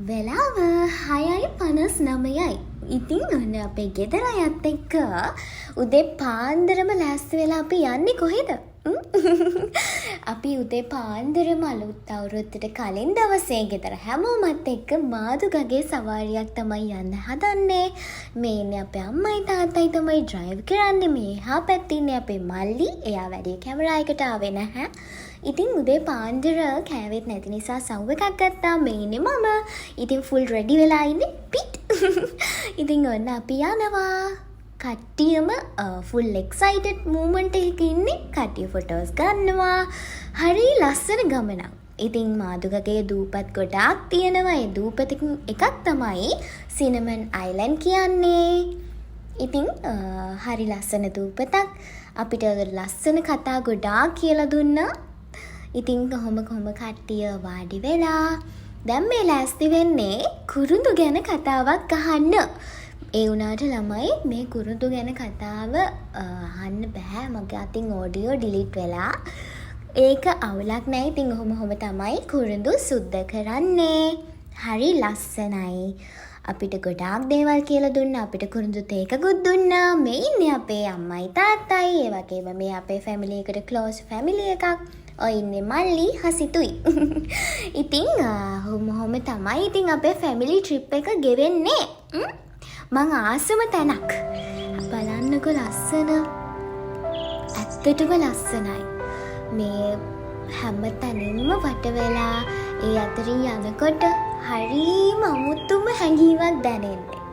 වෙලාව 6:59යි. ඉතින් ඔන්න අපේ ගෙදර අයත් එක්ක උදේ පාන්දරම ලෑස්ති වෙලා අපි යන්නේ කොහෙද? අපි උදේ පාන්දරම අලුත් අවුරුද්දට කලින් දවසේ ගෙදර හැමෝමත් එක්ක මාදුගගේ සවාරියක් තමයි යන්න හදන්නේ. මේ ඉන්නේ අපේ අම්මයි තාත්තයි තමයි ඩ්‍රයිව් කරන්නේ. මේ එහා පැත්තේ ඉන්නේ අපේ මල්ලි. එයා වැඩි කැමරා එකට ආවේ නැහැ. ඉතින් උදේ පාන්දර කෑවෙත් නැති නිසා සව් එකක් ගත්තා. මේ ඉන්නේ මම. ඉතින් ෆුල් රෙඩි වෙලා ඉන්නේ පිට්. ඉතින් ඔන්න අපි යනවා. කට්ටියම ෆුල් එක්සයිටඩ් මූමන්ට් එකක ඉන්නේ. කට්ටිය ෆොටෝස් ගන්නවා. හරි ලස්සන ගමනක්. ඉතින් මාදුගගේ දූපත් ගොඩාක් තියෙනවා. ඒ දූපතකින් එකක් තමයි සිනමන් අයිලන්ඩ් කියන්නේ. ඉතින් හරි ලස්සන දූපතක්. අපිට ලස්සන කතා ගොඩාක් කියලා දුන්නා. ඉතින් කොහොම කොහොම කට්ටිය වාඩි වෙලා දැන් මේ ලෑස්ති වෙන්නේ කුරුඳු ගැන කතාවක් අහන්න. ඒ වුණාට ළමයි, මේ කුරුඳු ගැන කතාව අහන්න බැහැ, මගේ අතින් ඔඩියෝ ඩිලීට් වෙලා. ඒක අවුලක් නෑ. ඉතින් ඔහොම ඔහොම තමයි කුරුඳු සුද්ද කරන්නේ. හරි ලස්සනයි. අපිට ගොඩාක් දේවල් කියලා දුන්නා. අපිට කුරුඳු තේකකුත් දුන්නා. මේ ඉන්නේ අපේ අම්මයි තාත්තයි. ඒ වගේම මේ අපේ ෆැමිලි එකට ක්ලෝස් ෆැමිලි එකක්. ඔය ඉන්නේ මල්ලි හසිතුයි. ඉතින් ඔහොම ඔහොම තමයි ඉතින් අපේ ෆැමිලි ට්‍රිප් එක ගෙවෙන්නේ. මං ආසම තැනක්. බලන්නකො ලස්සන. ඇත්තටම ලස්සනයි. මේ හැම තැනින්ම වට වෙලා ඒ අතරින් යනකොට හරිම අමුතුම හැඟීමක් දැනෙන්නේ.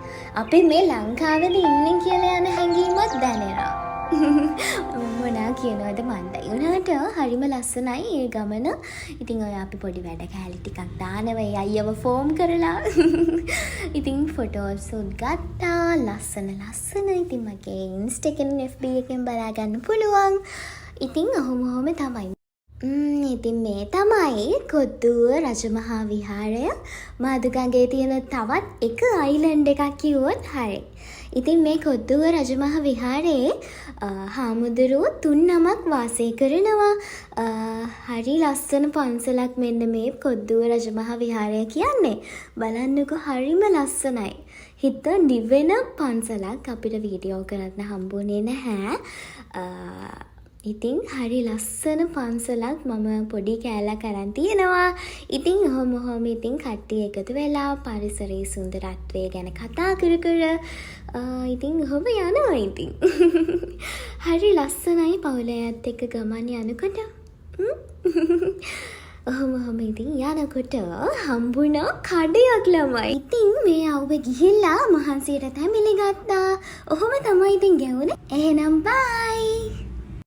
අපි මේ ලංකාවේද ඉන්නේ කියලා යන හැඟීමක් දැනෙනවා. මොනා කියනවද මන්දා. ඒ වුණාට හරිම ලස්සනයි ඒ ගමන. ඉතින් ඔය අපි පොඩි වැඩ කෑලි ටිකක් දානවා ඒ අයියව ෆෝම් කරලා. ඉතින් ෆොටෝසුත් ගත්තා ලස්සන ලස්සන. ඉතින් මගේ ඉන්ස්ටා එකෙන්, FB එකෙන් බලා ගන්න පුළුවන්. ඉතින් ඔහොම ඔහොම තමයි. ඉතින් මේ තමයි කොද්දුව රජමහා විහාරය. මාදුගඟේ තියෙන තවත් එක අයිලන්ඩ් එකක් කිව්වොත් හරි. ඉතින් මේ කොද්දුව රජමහා විහාරයේ හාමුදුරුවෝ තුන් නමක් වාසය කරනවා. හරි ලස්සන පන්සලක් මෙන්න මේ කොද්දුව රජමහා විහාරය කියන්නේ. බලන්නකෝ, හරිම ලස්සනයි. හිත නිවෙන පන්සලක්. අපිට වීඩියෝ කරන්න හම්බුනේ නැහැ. ඉතින් හරි ලස්සන පන්සලක්. මම පොඩි කෑල්ලක් අරන් තියෙනවා. ඉතින් ඔහොම ඔහොම ඉතින් කට්ටිය එකතු වෙලා පරිසරයේ සුන්දරත්වය ගැන කතා කර කර ඉතින් ඔහොම යනවා ඉතින්. හරි ලස්සනයි පවුලේ අයත් එක්ක ගමන් යනකොට. ඔහොම ඔහොම ඉතින් යනකොට හම්බුණා කඩයක් ළමයි. ඉතින් මේ අව්වේ ගිහිල්ලා මහන්සියට තැමිලි ගත්තා. ඔහොම තමයි ඉතින් ගැවුනේ. එහෙනම් බයි.